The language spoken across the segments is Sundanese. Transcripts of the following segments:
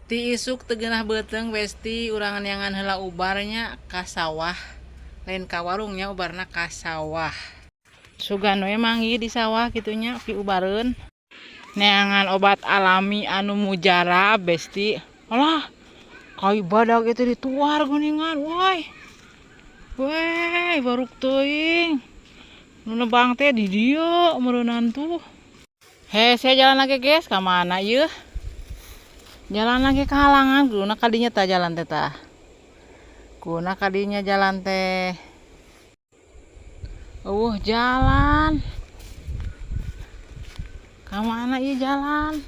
Ti isuk teu geunah beuteung besti urang neangan heula ubarnya ka sawah. Lain ka warungnya ubarna ka sawah. Sugan we manggih di sawah kitunya piubareun. Neangan obat alami anu mujarab besti. Alah, kai badag itu dituar geuningan woi. Weh, baruk teuing. Nu nebang teh di dieu meureunan tuh. Heh, saya jalan lagi guys, ka mana ieu? Jalan lagi ke halangan, kuduna kadinya tah jalan teh tah. Kuduna kadinya jalan teh. Eueuh jalan. Ka mana ieu jalan?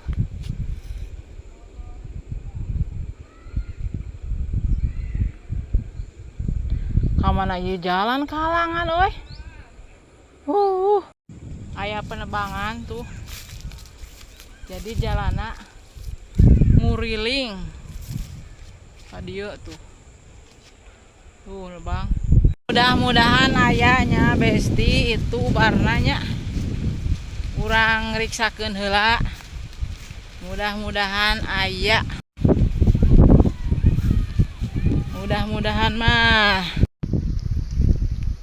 Ka mana ieu jalan ke halangan euy? Aya penebangan tuh. Jadi jalana nguriling ka dieu tuh. Tuh nebang. Mudah-mudahan ayahnya besti itu ubarnanya. Urang riksakeun heula. Mudah-mudahan aya. Mudah-mudahan mah.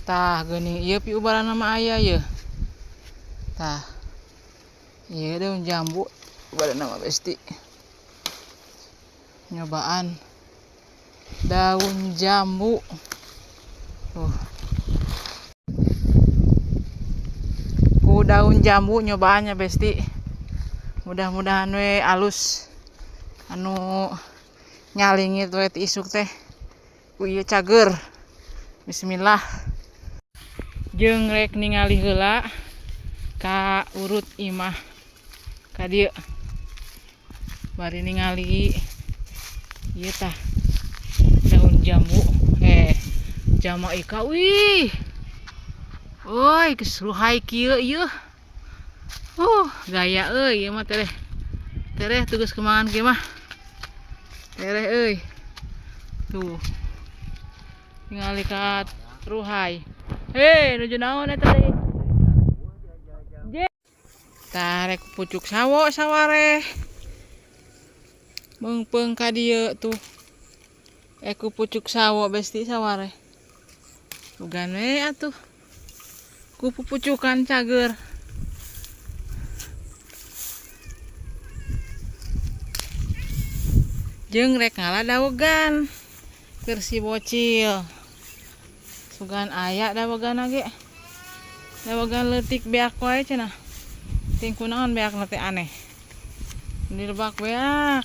Tah geuning ieu piubaran mah aya yeuh. Tah. Ieu daun jambu ubaran mah besti. Nyobaan daun jambu. Tuh. Ku daun jambu nyobaannya besti. Mudah-mudahan we alus anu nyalingit we ti isuk teh. Ku ieu cager. Bismillah. Jeung rek ningali heula ka urut imah ka dieu. Bari ningali ieu tah daun jambu. Jamaika wih. Oi, geus ruhai kieu ieu. Gaya euy ieu mah tereh. Tereh tugas kembangan kieu mah. Tereh euy. Tuh. Ningali ka ruhai. Hei, nuju naon eta deui? Tah rek pucuk sawo sawareh. Meungpeung ka dieu tuh. Ku pucuk sawo besti sawareh. Bukan we atuh. Ku pupucukan cager. Jeung rek ngala dawegan. Keur si bocil. Sugan aya dawegan ge. Dawegan leutik beak wae cenah. Ting kunaon beakna teh aneh. Dilebak beak.